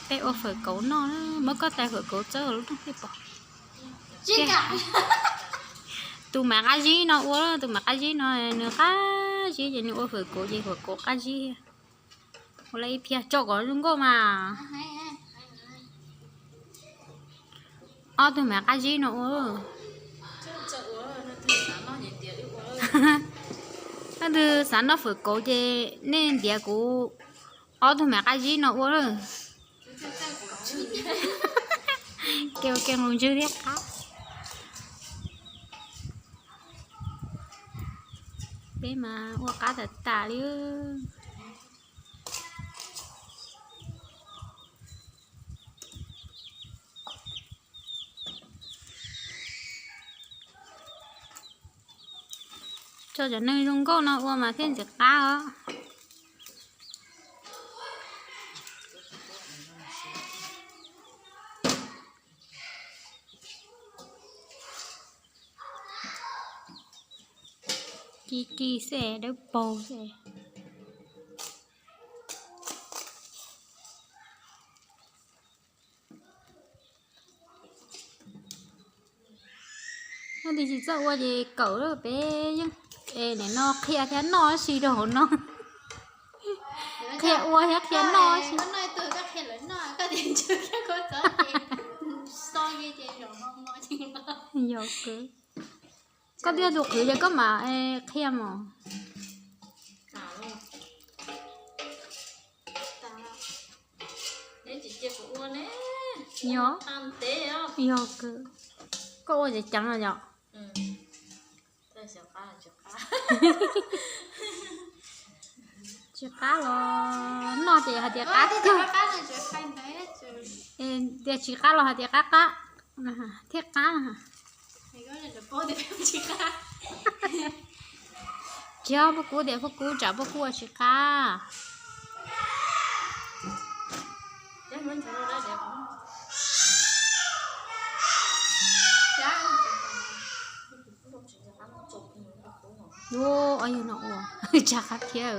Peb ua fawm kauv noj, muab koj tais fawm kauv txawb lub rooj peb pom. Tus mav qab zib no ua, tus mav qab zib no nws qab zib ces nws ua fawm kauv ces fawm kauv qab zib. Ua lawm ib phiab tso kom zoo nkauj mas. Ob tug mav qab zib no ua. Leej twg xav noj fawm kauv ces nej ntiav kuv ob tug mav qab zib no ua lawm. Kev ua ke nqus ntswg thiab qab. Peb mas ua qab tas tas li. Tso cov neeg zoo nkauj no ua mas thiaj ntxim qab os. Ci ci xwb, dawb paug xwb. Noj tis tsis txawj ua ces kawm, peb yeej nim no qhia thiab noj si rau hauv no. Qhia ua thiab qhia noj si. Yog kawg. Koj twb yog tus qhwv ces koj mam qhia mos. Yog, yog kawg. Koj ua ces ceev los yom. Tsis qab los noj ces hais tias qab kawg. Tias tsis qab los hais tias qab qab thiab qab. Tsis, Phaj Kub tias Phaj Kub tsam Phaj Kub ua tsis qab. Yuav, yog no ua tsa qab thiab.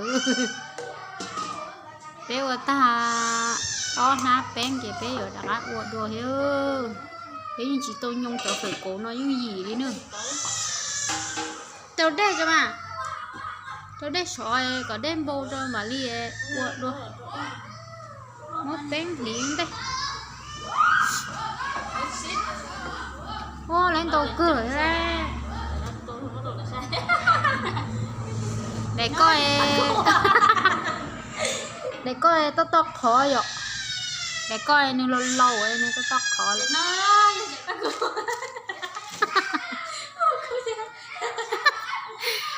Peb ua tag ob hnab peeb ces peb yuav rov qab ua dua thiab. Peb yeej tsis tau nyoo cov fawm kauv no yeej yim li na. Rau dej tso mas, rau dej sov kom dej npau rau mam li ua dua. Muab peeb hliv ntej. Ua lawv ntau kawg. Daim koj, daim koj toj toj qhov yom. Daim koj nws laus laus nws toj toj qhov li.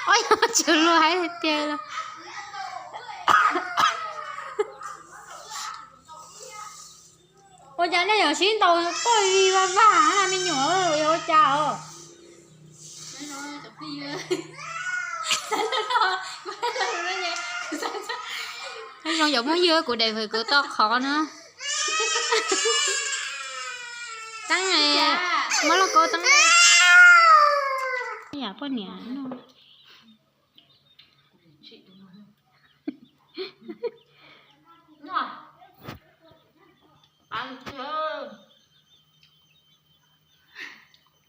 Ua yog tsw luag hais tiag los. Ua cas nej yuav sib ntaus quaj vij vag vag na me nyuam, yog ua cas os? Zoo yog phooj ywg, kuv daim fawm kauv toj qhov na. Teeb, muab lauj kaub teeb. Yam poj niam no.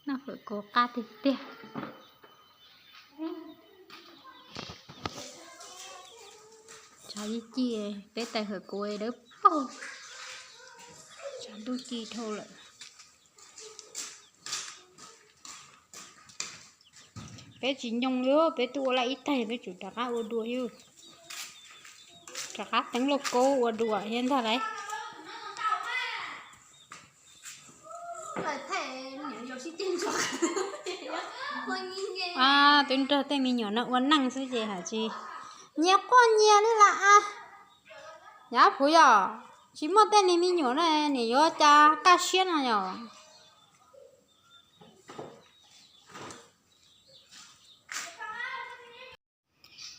Noj fawm kauv qab tiag tiag. Tshav ci ci, peb tais fawm kauv dawb paug. Tshav ntuj ci dhau lawm. Peb tsis nyoo li, peb twb ua laj ib taig, peb tsum rov qab ua dua yus. Rov qab teeb lauj kaub ua dua thiab ntag lauj. Twb nrog tej me nyuam no ua neej xwb ces hais tsis nyias quaj nyias li las as. Yav phuv yom, tsis muaj tej niag me nyuam na nim yuav cas kaj siab no yom.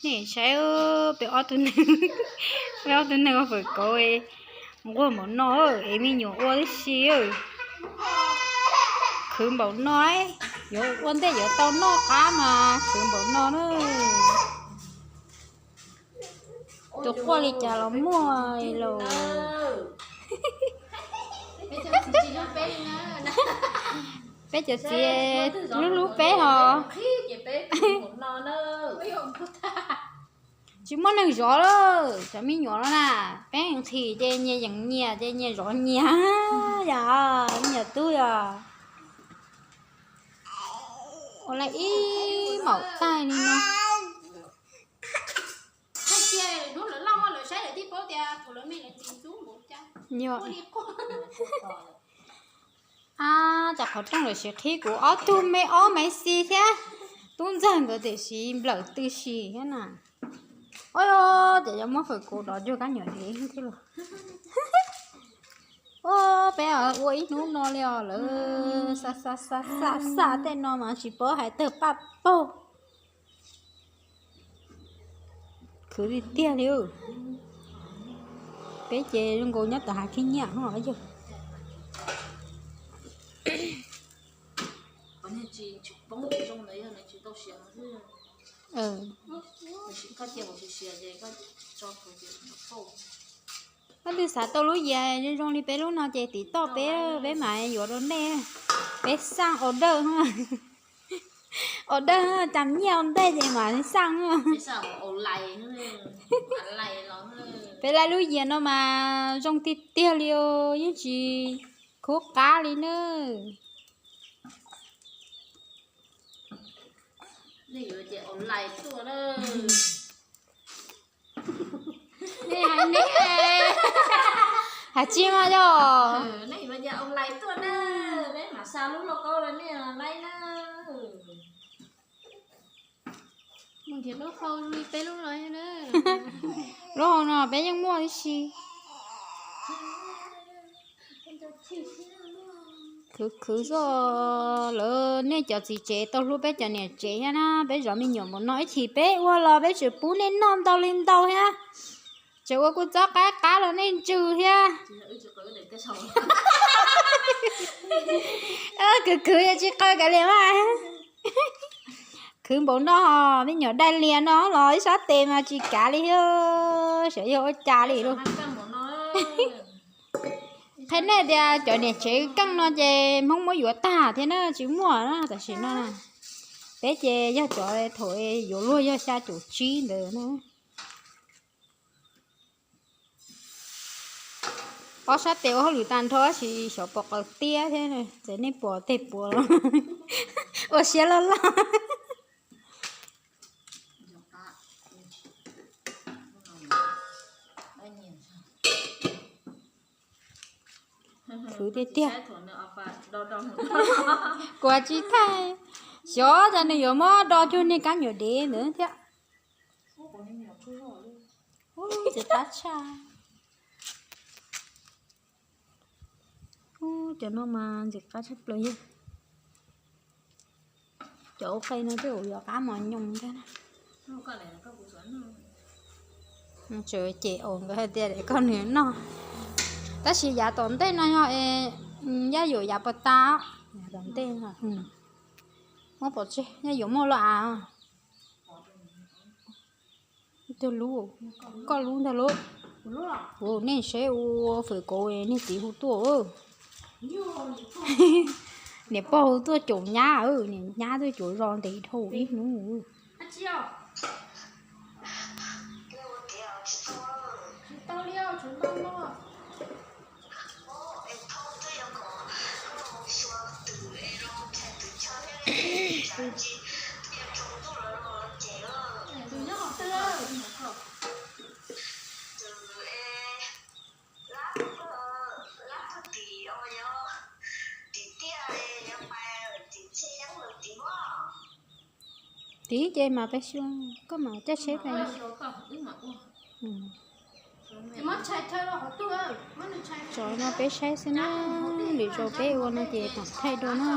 Nej saib, peb ob tug neeg, peb ob tug neeg ua fawm kauv nquag npaum no es me nyuam ua tib si. Khwv npaum no, yuav ua ntej yuav tau noj qab mas khwv npaum no na. Tus quaj li cas los muaj los. Peb cov txiv hlub hlub peb hos. Tsis muaj neeg zov lawm, cov me nyuam no na, peb nqhis ces nyias yeem nyias ces nyias zov nyias. Yog me nyuam tub yog ua li ib maum taig li no. Ab, cas qhov rooj lawm siv qhib kuv ob tug me ob me xis thiab. Tub ntxawg nkawd tiam sis nplawm tw si thiab na. Ua cas yuav muab fawm kuv dov cuag kab nyuam dev thiab los. Ua peb ua ib hnub no li os lawm, xa xa xa xa tej no mas tsis paub hais tawg paj paug. Khwv tiag tiag li. Peb ces zoo nkaus nyob tom hav khib nyiab no yog. Koj twb xav tau lub yias zoo zoo li peb lub no ces tiv toj peb, peb mam yuav rau nej. Peb xaj order, order cas nyiaj ua ntej ces mam xaj. Peb laij lub yias no mas zoo tiag tiag li os, yeej tsis khub qab li na. Hais tsis mas yog. Lub hau no peb yeej muaj ib si. Khwv khwv xwb lawm, nej cov txiv tsev tau hlub peb cov niam tsev thiab na, peb zov me nyuam mus no ib chim peb ua los peb tseem pub nej noj ntau li ntau thiab. Tseem ua kuj txob qab qab los nej ntsws thiab. Khwv khwv yog tsis qaw kav liam mas. Khwv npaum no, me nyuam dai lias no los ib sab tes mas tsis kav li thiab, xyov yog ua cas li lauj. Qhia nej tias cov niam tsev keej no ces Hmoob muab yuav tag thiab na, tsis muaj na tam sim no. Peb ces yog cov thaum yuav luag yog xya caum tsib ntawd na. Ob sab tes ua hauj lwm tag nrho tab sis xyov pom qaws tiab thiab, txawm nej pom tej puas los ua siab loj loj. Khwv tiag tiag. Kuv tsis thaij, xyov cas nws yuav muab do cuag niag kab nyuam dev ntawd thiab. Ntxim qab tshaj. Ub, cov no mas ntxim qab tshaj plaws yog. Cov ua qe no twb ua yuav qab mos nyoos thiab. Tseem cem os nkawd hais tias koj nws noj. Tab sis yav tom ntej no yog yaj yuam yav pas tas, yav tom ntej no. Muab pov tseg, yaj yuam muaj loj av. Ib tug lub, koj lub ntag lauj. Ua nej seb ua fawm kauv niag txiv hu tuaj. Niam pog hu tuaj caum nyab, niam nyab tuaj caum zos ntev dhau ib hnub. Tim ces mas peb xyuas, koj mam coj tsheb pais. Tsov no peb saib xwb na, lwm zaus peb ua no ces pom thaij dua na.